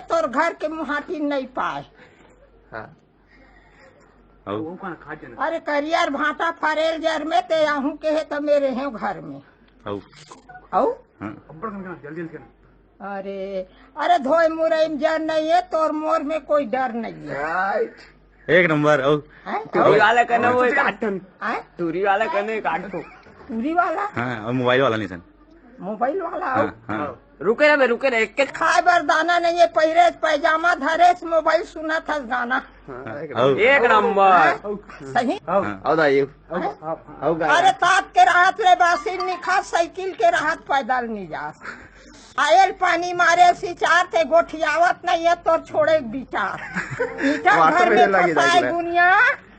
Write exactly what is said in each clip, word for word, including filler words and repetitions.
तोर घर के मुहाटी नहीं पाए। हाँ। अउ? अरे करियर भाटा फरेल जर में ते आहू के हे त मेरे हैं घर में। अउ? अउ? हाँ। अरे, अरे धोए मुरई में जर नहीं है, तोर मोर में कोई डर नहीं है। एक नंबर। अउ? हैं? टूरी वाला कने वो एक आठ ठन। हैं? टूरी वाला कने एक आठ ठो। टूरी वाला? हाँ, अउ मोबाइल वाला नहीं सन। मोबाइल वाला? हाँ, हाँ। रुके रहे बे, रुके रहे, एक, एक खाए बर दाना नहीं है, पहिरे पैजामा धरे, मोबाइल सुनत हस गाना। हाँ, एक नंबर। सही? हाँ। अउ दाई, अउ, अउ गा। अरे तात के राहत ले बासी निखा, साइकिल के राहत पैदल नहीं जा। आयल पानी मारे सिचार थे, गोठियावत नहीं है तोर छोड़े विचार। मीठा घर में फंसाए दुनिया,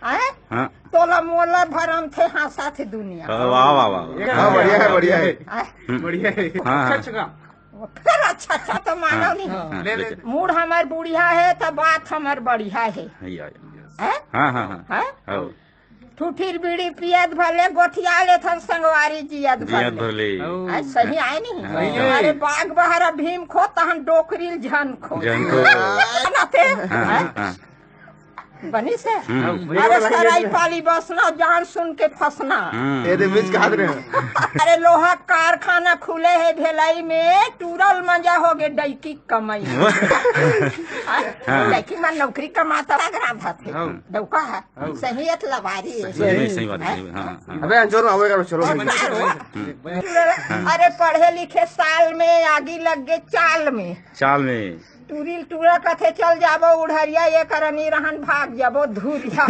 हैं? हाँ। तोला मोला भरम थे हाँसा थे दुनिया। वाह, वाह, वाह, वाह। हाँ, बढ़िया है, बढ़िया है। हैं? हम्म। बढ़िया है। हाँ, हाँ। अच्छा, अच्छा। फिर अच्छा, अच्छा तो मानो नहीं। हाँ, ले, ले। मूड हमर बुढ़िया है, त बात हमर बढ़िया है। हैं? हाँ, हाँ, हाँ। हैं? हाँ। ठूठीर बीड़ी पियत भले, गोठिया लेथन संगवारी जियत जियत भले। भले। आज सही आए नहीं? हाँ। अरे बाग बहरा भीम खो, तहन डोकरी ल झन खो। झन खो। है ना ते? हाँ, हैं? हाँ। बनी से? हम्म। अरे सराय पाली बसना, जान सुन के फंसना। हम्म। ये दे बीच कहा रहे हैं। अरे लोहा कारखाना खुले है भेलाई में, टूरल मंजा हो गए डैकी कमाई। हाँ। डैकी में नौकरी कमाता लग रहा था थे। हाँ। डौका है। सही है, लबारी है। सही, नहीं, सही बात है, हैं? सही बात, हाँ, हाँ। अबे, अंजोर में आवेगा, चलो। और मारो। हम्म। अरे, पढ़े लिखे साल में आगी लग गए चाल में। चाल में। टूरिल टूरा कथे चल जाबो उढ़रिया, ये करनी रहन भाग जाबो धुरिया।